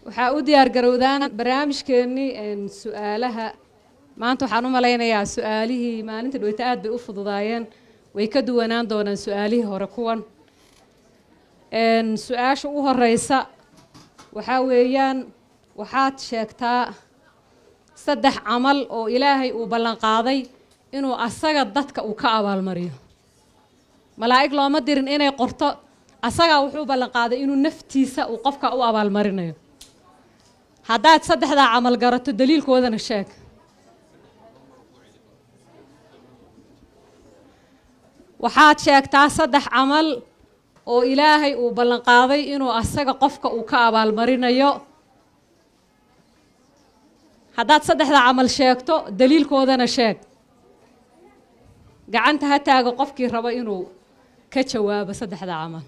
Waxaa u diyaar garowdaan barnaamijkeennii su-aalaha. Maanta waxaan u malaynayaa su-aalihii maalinta dhaweyta aad bay u fududaayeen, way ka duwanaan doonaan su-aalihii hore kuwan. Su-aasha u horeysa waxaa weeyaan: waxaad sheegtaa saddex camal oo Ilaahay uu ballan qaaday inuu asaga dadka uu ka abaalmariyo. Malaa'ig looma dirin inay qorto, asagaa wuxuu ballan qaaday inuu naftiisa uu qofka u abaalmarinayo. Haddaad saddexdaa camal garato, daliilkoodana sheeg. Waxaad sheegtaa saddex camal oo Ilaahay uu ballan qaaday inuu asaga qofka uu ka abaalmarinayo. Haddaad saddexdaa camal sheegto, daliilkoodana sheeg. Gacanta ha taago qofkii rabo inuu ka jawaabo saddexda camal.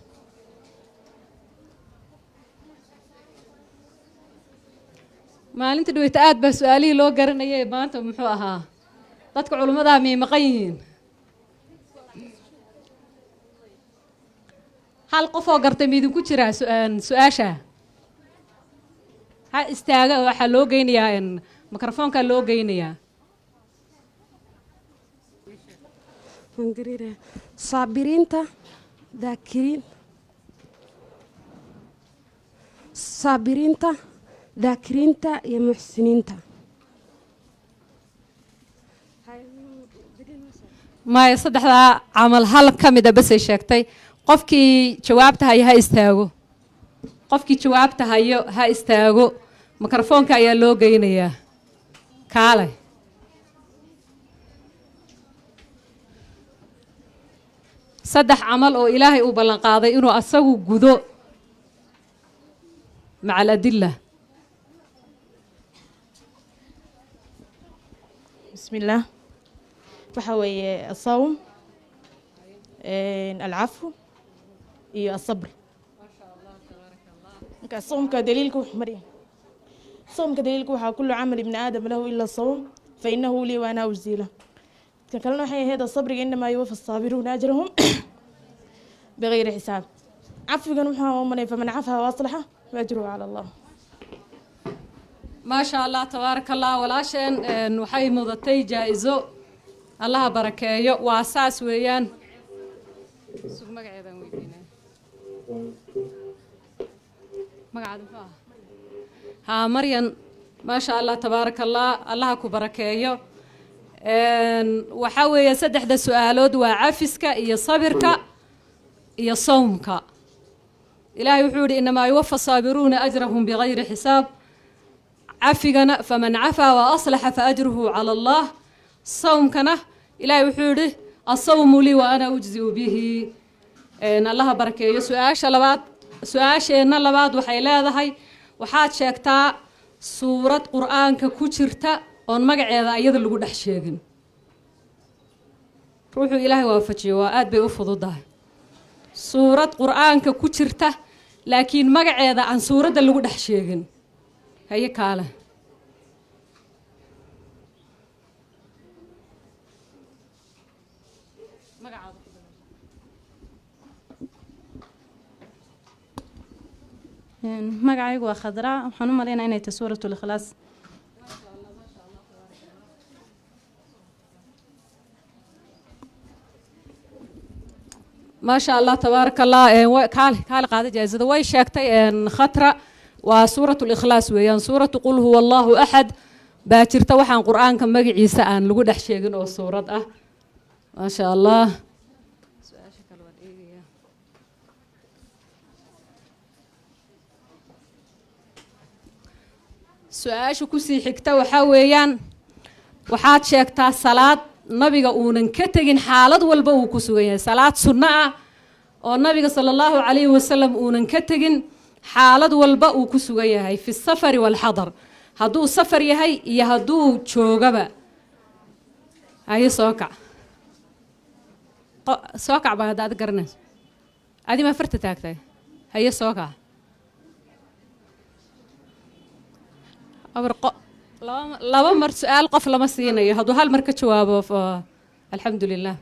Maalinta dhaweyta aad baa su-aalihii loo garanayay, maanta muxuu ahaa? Dadka culimmadaa miyay maqan yihiin? Hal qof oo gartay ma idinku jiraa su-aasha? Ha istaaga, waxaa loo geynayaa mikrofoonkaa loo geynayaa. Saabiriinta, daakiriin, saabiriinta, daakiriinta iyo muxsiniinta. Maya, saddexdaa camal hal ka mid a basay sheegtay. Qofkii jawaabta hayo ha istaago. Qofkii jawaabta hayo ha istaago, mikrofoonka ayaa loo geynayaa. Kaale. Saddex camal oo Ilaahay uu ballan qaaday inuu asagu gudo, maca aladila. بسم الله، waxa weeye الصوم، العفو iyo الصبر. Marka soomka daliilka wuxuu marya, soomka daliilka waxaa: كل عمل ابن آدم له إلا الصوم فإنه لي وأنا أجزي له. Kan kalena waxay ahayd sabriga: إنما يوفى الصابرون أجرهم بغير حساب. Cafigan wuxuu umanay: فمن عفا وأصلح فأجره على الله. Maa sha Allah, tabaaraka Allah. Walaasheen waxay mudatay jaa-iso, Allaha barakeeyo. Waa saas weeyaan. Sug, magaceedaan weydiinaya. Magacaada muxuu ahaa? Haa, Maryan. Maa sha Allah, tabaaraka Allah, Allaha ku barakeeyo. Waxaa weeye saddexda su-aalood waa cafiska iyo sabirka iyo sawmka. Ilaahay wuxuu yihi: إنما يوفى الصابرون أجرهم بغير حساب. Cafigana: فمن عفا وأصلح فأجره على الله. Sawmkana Ilahay wuxuu yihi: الصوم لي وأنا أجزي به. Allaha barakeeyo. Su-aasha labaad, su-aasheenna labaad waxay leedahay: waxaad sheegtaa suurad Qur-aanka ku jirta oon magaceeda iyada lagu dhex sheegin. Ruuxuu Ilaahay waafajiyo, waa aad bay u fududahay. Suurad Qur-aanka ku jirta laakiin magaceeda aan suuradda lagu dhex sheegin. Haye, kaale. Magacaada ku bilow. Magacaygu waa Khadraa. Waxaan u malaynaa inay tahay Suurat Likhlaas. Maa sha Allah, tabaaraka Allah. Kaale, kaale, qaada jaazada. Way sheegtay Khatra, waa Suurat Likhlaas weeyaan. Suuratu قل هو الله أحد baa jirta waxaan Qur-aanka magaciisa aan lagu dhex sheegin oo suurad ah. Maa sha Allah. Su-aasha kale waan eegayaa. Su-aasha kusii xigta waxaa weeyaan: waxaad sheegtaa salaad nabiga uunan ka tegin xaalad walba uu ku sugan yahay. Salaad sunno ah oo nabiga sala Allahu calayhi wasalam uunan ka tegin xaalad walba uu ku sugan yahay, في السفر والحضر, hadduu safar yahay iyo hadduu joogaba. Haye, soo kac. Soo kac baa hadda ad garanayso. Adi maa farta taagtay? Haye, soo kac. Abar laba mar su-aal qof lama siinayo. Hadduu hal mar ka jawaabo, alxamdu lilah.